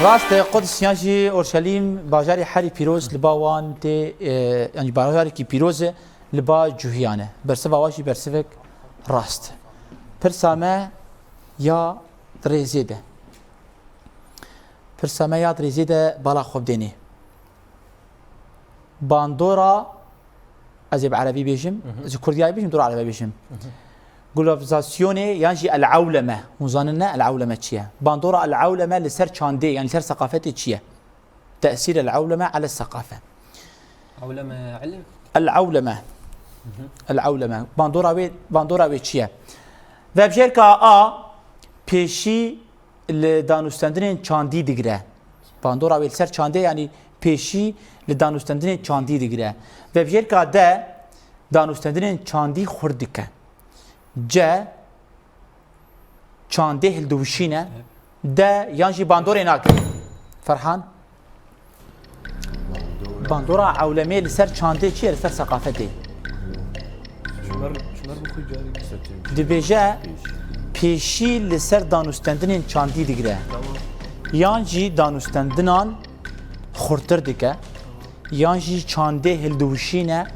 Rast e, Quds yan jî Orşelîm, bajarê herî pîroz li ba wan tê, e, yan jî bajarekî pîroz e, li ba Cuhiyan e. Bersiva wa jî bersivek rast e. Pirsa me ya di rêzê de. Pirsa me ya di rêzê de bala xwe bidênê. Bandora, ez ê bi erebî bêjim, mhm, ez ê kurdiyayê bêjim, dora erebe bêjim. Mhm. Globalizasyonê yan jî el-ewleme. Hûn zanin ne el-ewleme çi ye? Bandora el-ewleme li ser çandê, yan li ser seqafetê çi ye? Tesîr el-ewleme ele seqafe. Ewleme ilm? El-ewleme. Mhm. El-ewleme. Bandora wê, bandora wê çi ye? Vebjêrka A pêşî li danûstendinên çandî digire. Bandora wê li ser çandê, yanî pêşî li danûstendinên çandî digire. Vebjêrka D danûstendinên çandî xurt dike. C çandê hildiwişîne. D yan jî bandorê nake. Ferhan? Bandora ewlemê li ser çandê çi ye? Li ser seqafetê. Şunlar, şunlar bu xwe carî. Dibêje pêşî li ser danûstendinên çandî digire. Tamam. Yan jî danûstendinan xurtir dike. Yan jî çandê hildiwişîne.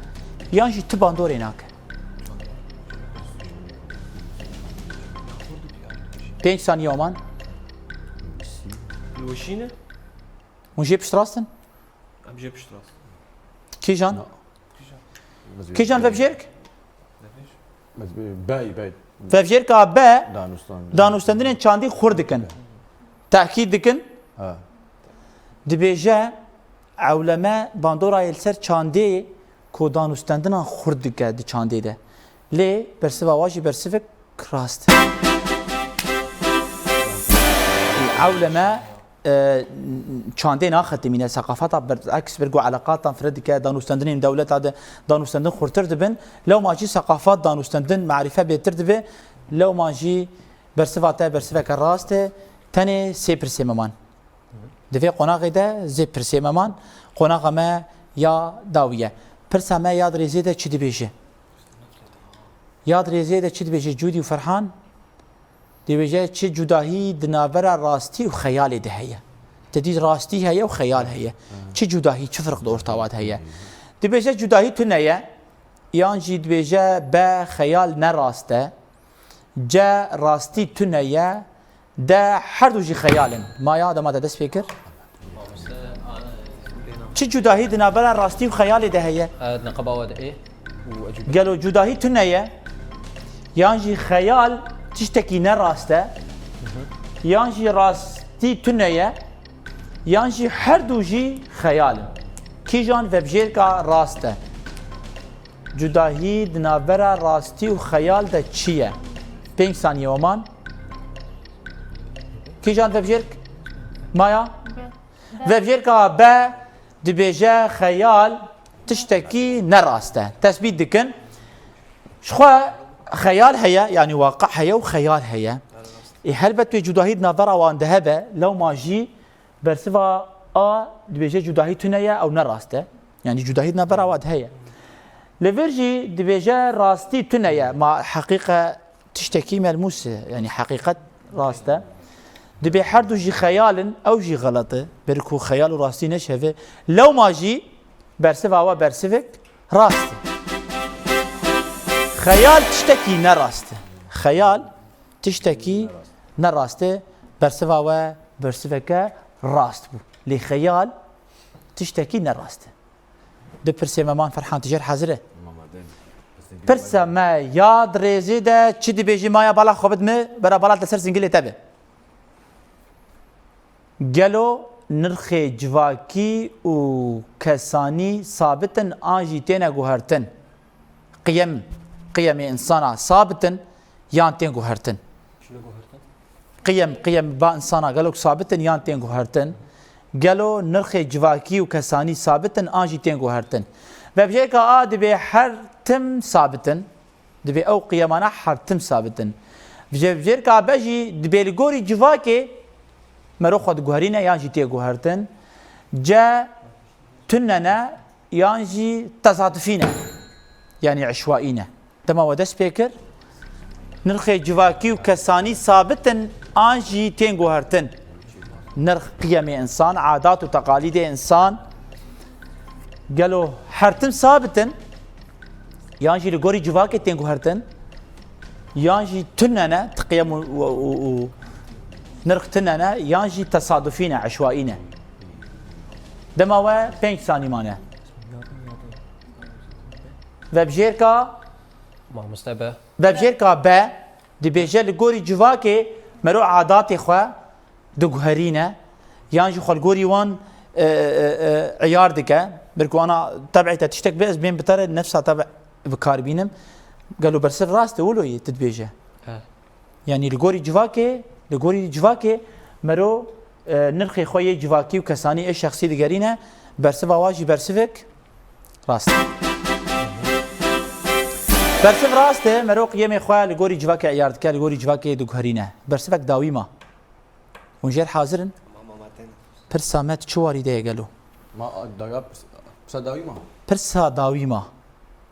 Yan jî ti bandorê nake. Pênc saniye oman. Li weşîne? Hûn jê piştrast in? Em jê piştrast. Kîjan? Kîjan vebjêrk? Ez bê-, bey, bey. Vebjêrka B, danûstandin, danûstendinên çandî xurt dikin. Tehkîd dikin. Ha. Dibêje, ewleme bandorayê li ser çandê ku danûstendinan xurt dike di çandê de. Lê bersiva wa jî bersivek rast. Ewleme e, çandê naxetimîne, seqafeta bereks bir ku eleqatan fireh dike, danûstendinên dewleta de danûstendin xurtir dibin, lewma jî seqafat danûstendin, marîfe bêtir dibe, lewma jî bersiva te bersiveke rast e, tenê sê pirsê me man. Di vê qonaxê de zê pirsê me man, qonaxa me ya dawî ye. Pirsa me ya dirêzê de çi dibêje? Ya dirêzê de çi dibêje Cûdî û Ferhan? Dibêje çi cudahî di navbera rastî û xeyalê de heye? Te dî rastî heye û xeyal heye. Çi cudahî, çi firq di orta wan de heye? Dibêje cudahî tune ye, yan jî dibêje be xeyal ne rast e, ce rastî tune ye, de her du jî xeyal in. Maya dema te dest pê kir. Çi cudahî di navbera rastî û xeyalê de heye? Di neqeba we de ê û ecûbe. Gelo cudahî tune ye? Yan jî xeyal tiştekî ne rast e? Yan jî rastî tune ye? Yan jî her du jî xeyal in? Kîjan vebjêrka rast e? Cudahî di navbera rastî û xeyal de çi ye? Pênc saniye we man. Kîjan vebjêrk? Maya? Be. Vebjêrka be dibêje xeyal tiştekî ne rast e. Tesbît dikin. Ji xwe xeyal heye, yanî waqi heye û xeyal heye. Ê helbet wê cudahî di navbera wan de hebe, lewma jî bersiva a dibêje cudahî tune ye, ew ne rast e. Yanî cudahî di navbera wan de heye. Li vir jî dibêje rastî tune ye. Ma heqîqe tiştekî melmûs e, yanî heqîqet rast e. Dibê her du jî xeyal in, ew jî xelet e. Ber ku xeyal û rastî neşeve. Lewma jî bersiva we bersivek rast e. Xeyal tiştekî ne rast e. Xeyal tiştekî ne rast e. Bersiva we bersiveke rast bû. Lê xeyal tiştekî ne rast e. Du pirsê me man Ferhan, tu jêr hazir e? Pirsa me ya di rêzê de çi dibêjî? Maya bala xwe bid min, bera bala li ser zingilê te be. Gelo nirxê civakî û kesanî sabit in an jî têne guhertin? Qiyem, qiyemê insana sabit in yan tên guhertin? Çi ne guhertin? Qiyem, qiyem ba insana gelok sabit in yan tên guhertin? Gelo nirxê civakî û kesanî sabit in an jî tên guhertin? Vebjêrka a dibê her tim sabit in. Dibê ew qiyemana her tim sabit in. Vebjêrka be jî dibê li gorî civakê mero xwe diguherîne yan jî tê guhertin. Ce tune ne yan jî tesadufî ne. Yanî eşwaî ne. Dema we dest pê kir, nirxê civakî û kesanî sabit in an jî tên guhertin? Nirx qiyemê însan, adat û teqalîdê însan gelo her tim sabit in? Yan jî li gorî civakê tên guhertin? Yan jî tune ne, ti qiyem û, û, û, û nirx tune ne, yan jî tesadufî ne, eşwaî ne? Dema we pênc sanî mane. Vebjêrka Mamoste be. Vebjêrka be dibêje li gorî civakê mero adatê xwe diguherîne, yan jî xwe li gorî wan, e, e, e, eyar dike. Ber ku ana teb'ê te tiştek be, ez bên bi te re nefsa teb' bi kar bînim. Gelo bersiv rast e, wilo yê tu dibêje? He. Yanî li gorî civakê, li gorî civakê mero, e, nirxê xwe yê civakî û kesanî ê şexsî digerîne, bersiva wa jî bersivek rast e. Bersiv rast e, mero qiyemê xwe li gorî civakê eyar dike, li gorî civakê diguherîne. Bersivek dawî ma. Hûn jêr hazir in? Pirsa me di çi warî de ye gelo? Ma, daga pirs-, pirsa dawî ma. Pirsa dawî ma.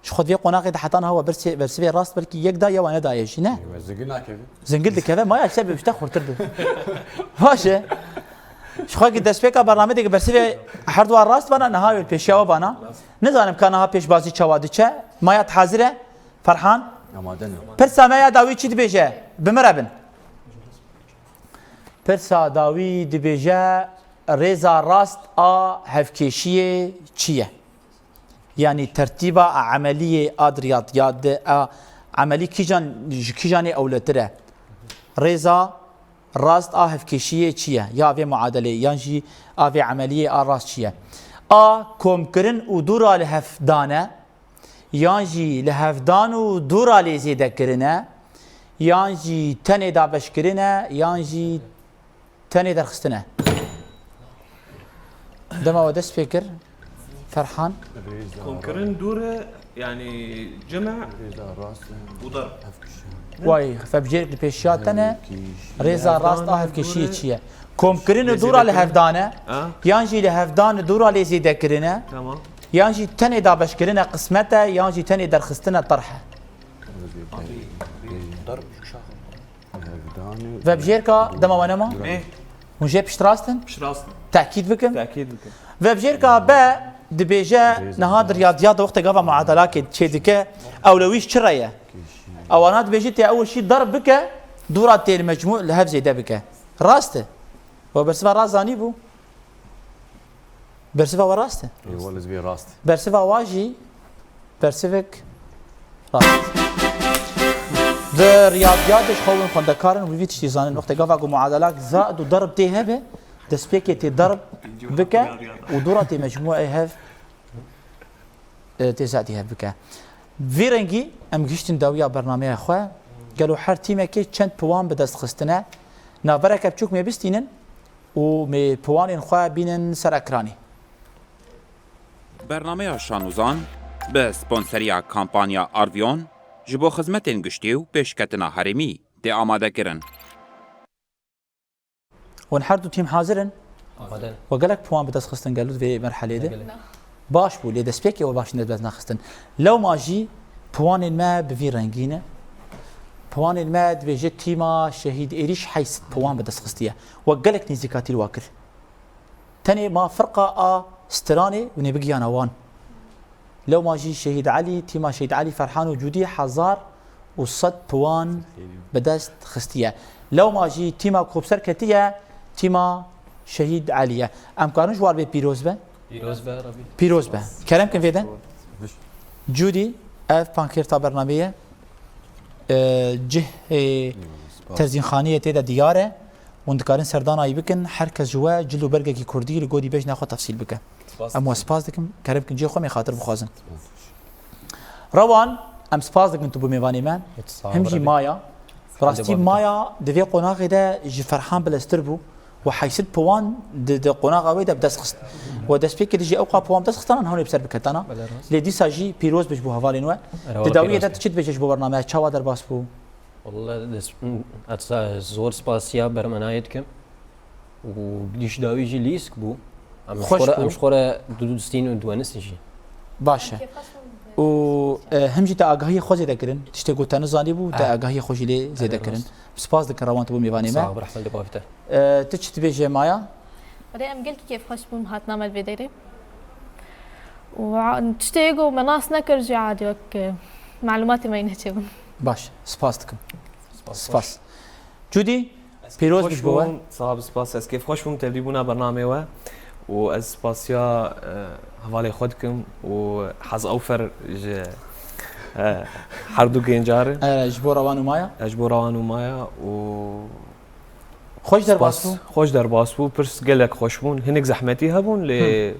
Ji xwe di vê qonaxê de heta niha we bersê-, bersivê rast belkî yek da ya we nedaye jî, ne? Zingil nakeve. Zingil dikeve, maya ser bibişte xurtir bi. Baş e. Ji xwe ki destpêka bernamê de ki bersivê her dua rast bana, niha wê pêşiya we bana. Nizanim ka niha pêşbazî çawa diçe. Maya tu hazir e? Ferhan? Amade ne. Pirsa me ya dawî çi dibêje? Bi min re bin. Pirsa dawî dibêje, rêza rast a hevkêşiyê çi ye? Yanî tertîba a emeliyê a di riyadiyat de a emelî kîjan, ji kîjanê ewletir e? Rêza rast a hevkêşiyê çi ye? Ya vê muadeleyê yan jî a vê emeliyê a rast çi ye? A komkirin û dûra li hev dane, yan jî li hevdan û dûra lê zêde kirine, yan jî tenê dabeşkirine, yan jî tenê derxistine. Dema we dest pê kir, Ferhan. Komkirin dûr e, yani cime û darb. Way, vebjêrek li pêşiya te ne, rêza rast a hevkêşiyê çi ye? Komkirin û dûra li hevdan e, Ha? Yan jî li hevdan û dûra lê zêdekirin e, Tamam. Yan jî tenê dabeşkirin e qismet e, yan jî tenê derxistin e terh e. Vebjêrka dema we nema? Ne? Hûn jê piştrast in? Piştrast. Tekîd bikin? Tekîd bikin. Vebjêrka be dibêje niha di riyadiyat de wextê gava muadalakê çê dike, ewlewîş çi re ye? Ewana dibêje tê ew şî darb bike, dûra têl mecmû li hev zêde bike. Rast e. We bersiva rast zanîbû? Bersiva we rast e. Ê, wele ez vê rast. Bersiva wa jî bersivek rast. Di riyadiyatê ji xwe win xwendekarin wî vî tiştî zanin. Wextê gava ku muadalak zad û darb tê hebe, destpêkê tê darb bike û dûra tê mecmûê hev, e, tê zadî hev bike. Vî rengî em gihiştin dawiya bernameya xwe. Gelo her tîmekê çend piwan bi dest xistine? Navbereke biçûk mê bistînin û mê piwanên xwe bînin ser ekranê. Bernameya Şanûzan bi sponseriya kampanya Arvion ji bo xizmetên giştî û pêşketina herêmî tê amadekirin. Hûn her du tîm hazir in? Amade. We gelek piwan bi dest xistin gelo di vê merhelê de? Gelek. Baş bû, lê destpêkê we baş ne bi dest nexistin. Lewma jî piwanên me bi vî rengî ne. Piwanên me dibêje tîma Şehîd Êrîş heyşt piwan bi dest xistiye. We gelek nêzîkatî li wa kir. Tenê ma firqa a stranê û nê bigiyana wan. Lewma jî Şehîd Elî, tîma Şehîd Elî Ferhan û Cûdî hezar û sed piwan bi dest xistiye. Lewma jî tîma ku bi ser ketiye, tîma Şehîd Elî ye. Em karin ji war bê pîroz be? Pîroz be Rabî. Pîroz be. Kerem kin vê de. Cûdî, ev pankêrta bernameyê ye. E, cihê terzînxaniyê tê de diyar e. Hûn dikarin serdanayî bikin. Her kes ji we cil û bergekî kurdî li gorî bejna xwe tefsîl bike. Em we spas dikim. Kerem kin cihê xwe mê xatir bixwazin. Rewan, em spas dikin tu bû mêvanê me. Him jî Maya. Bi rastî Maya di vê qonaxê de ji Ferhan bileztir bû. Û heyşt piwan di, di qonaxa wê de bi dest xist. Û destpêkê de jî ewqa piwan bi dest xistana niha hûn ê bi ser biketana. Lê dîsa jî pîroz be ji bo hevalên we. Di dawiyê de tu çi dibêje ji bo bernameya çawa derbas bû? Walla des- ez zor spasiya bermenayê dikim. Û giş dawî jî lîsk bû. Em ji Xweş xwe re, bû. Em ji xwe re dudustîn û duwenis jî. Baş e. Û e, him jî te agahiyê xwe zêde kirin. Tiştê ku te nizanî bû, te agahiyê xwe jî lê zêde kirin. Spas dikin Rewan tu bû mêvanê me. Sağ ol, rahmet li bavî te. E, tu çi dibêje Maya? Erê em gelkî kêfxweş bûn hatina me li vê deyrê. Û a- tiştê ku me nas nekir jî adî wek e, malûmatê me yî neçêbûn. Baş, spas dikim. Spas. Cudî, pîroz bî ji bo we. Sağ ol, spas. Ez kêfxweş bûm tevlîbûna bernamê we û ez spasiya e, hevalê xwe dikim û hez ewfer ji e, herdu gencar. E, ji bo Rewan û Maya. E, ji bo Rewan û Maya û Xweş derbas bû. Xweş derbas bû, pirs gelek xweş bûn. Hinek zehmetî hebûn lê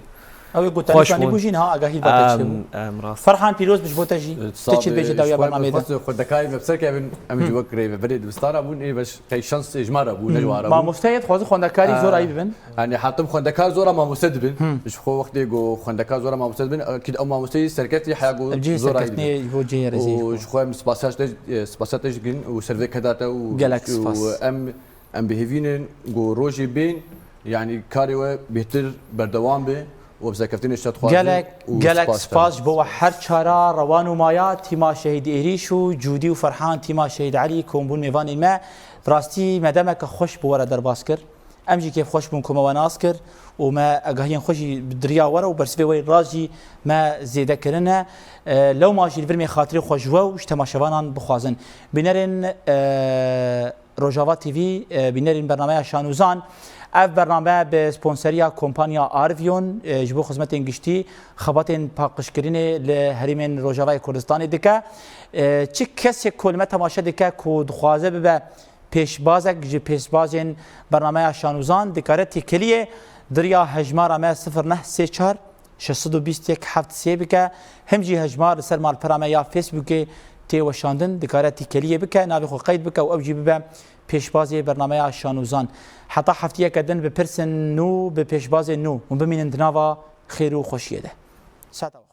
Ew ê gotanî bû jî niha agahî li ba te çêbû. Em, em rast. Ferhan pîroz bi ji bo te jî. Tu çi dibêjî dawiya bernameyê de? Xwendekar me bi ser kevin, em ji wek rêveberê dibistana bûn, ê beş qey şans ji me re bû, ne ji wan re bû. Mamosteyê dixwazin xwendekarî zor ayî bibin. Yanî hetim xwendekar zora mamoste dibin. Ji xwe wextê ku xwendekar zora mamoste dibin, akîd ew mamosteyî serkeftî heya ku zor ayî dibin. Ji bo cihê re zêr. Û ji xwe em spasiya te, spasiya te jî dikin û ser vê keda te û gelek spas. Em Em bi hêvî ne ku rojê bên, yanî karê we bêhtir berdewam be û bi serkeftinê ji te dixwazin. Gelek, gelek spas ji bo we her çara, Rewan û Maya, tîma Şehîd Êrîş û Cûdî û Ferhan, tîma Şehîd Elî, kom bûn mêvanên me. Bi rastî me demeke xweş bi we re derbas kir. Em jî kêfxweş bûn ku me we nas kir û me agahiyên xwe jî bi diriya we re û bersivê we rast jî me zêde kirine. E, lewma jî li vir mê xatirê xwe ji we û ji temaşevanan bixwazin. Bînerên, e, Rojava T V, e, bînerên bernameya Şanûzan. Ev bername bi sponseriya kompanya Arvion, e, ji bo xizmetên giştî, xebatên paqijkirinê li herêmên Rojavayê Kurdistanê dike. E, çi kesê ku li me temaşe dike ku dixwaze bibe pêşbazek ji pêşbazên bernameya Şanûzan, dikare têkeliyê di riya hejmara me sifir neh sê çar şeş sed û bîst yek heft sê bike. Him jî hejmar li ser malpera me ya Facebookê tê weşandin, dikare tîkeliyê bike, navê xwe qeyd bike û ew jî bibe pêşbazê bernameya Şanûzan. Heta heftiyeke din bi pirsên nû, bi pêşbazên nû hûn bimînin di nava xêr û xweşiyê de. Saeta